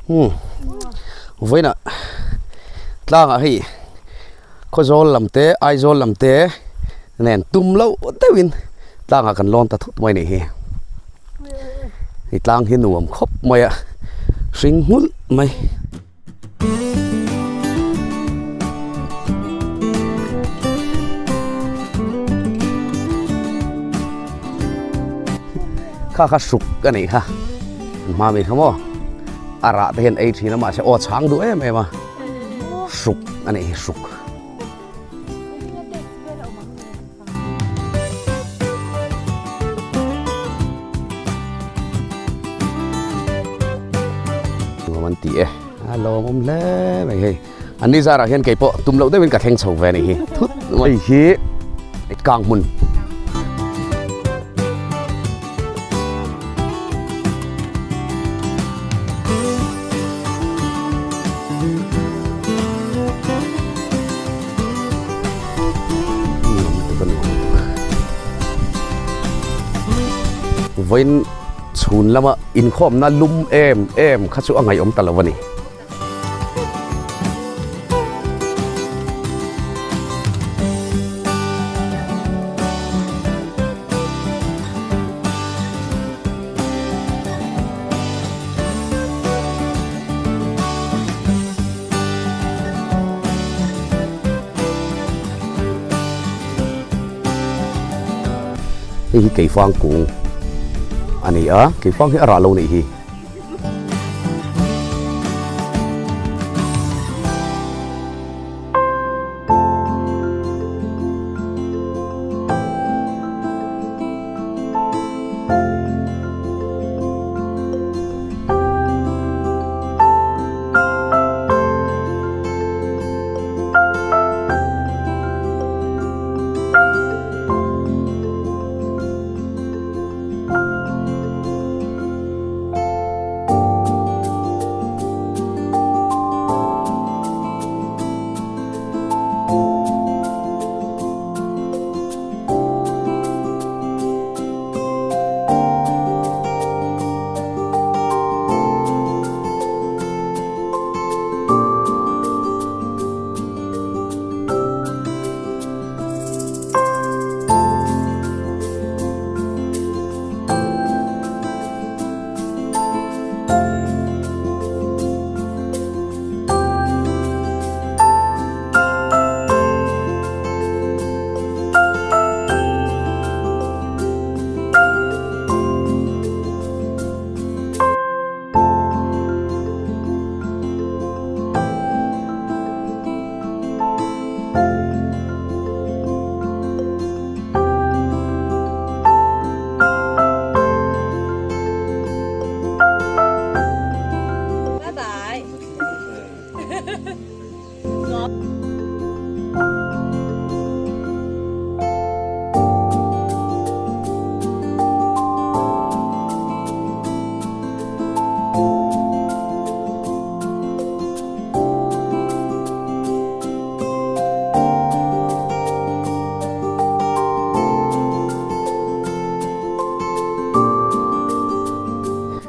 Hmm. Vawiinah tlangah hei Khawzawl lam te Aizawl lam te nen tum loh deuhin tlangah kan lawn ta thut mai a nih hi. Hei tlang hi nuam khawp mai a hring nghulh mai. Kha kha hruk a nih kha hma mi kha maw a rah te hian ei thin a mahse aw chhang duh em em a hruk a nih hi hruk. Nuam an ti e a lawmawm hle mai hei an ni zarah hian kei pawh tum loh deuhin ka thleng chho ve a nih hi thut mai hi kang hmun Vawiin chhun lama inkhawmna lum em em kha chu a ngaihawm ta lo a ni. Hei hi keifang kung a ni a, keifang hi a rah lo nih hi.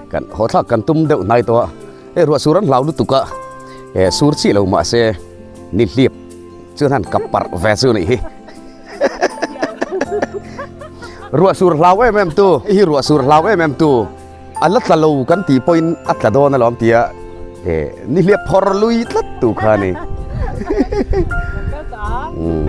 Kan haw thlak kan tum deuh hnai tawh a, hei ruah sur an hlau lutuk a, eh sur chiah lo mahse ni hlip chuan han kap parh ve chu nih hi. Ruah sur hlau em em tu, hei hi ruah sur hlau em em tu, a la tla lo kan tih pawhin a tla dawn alawm tia eh ni hliap phawr lui tlat tu kha a ni. Umm.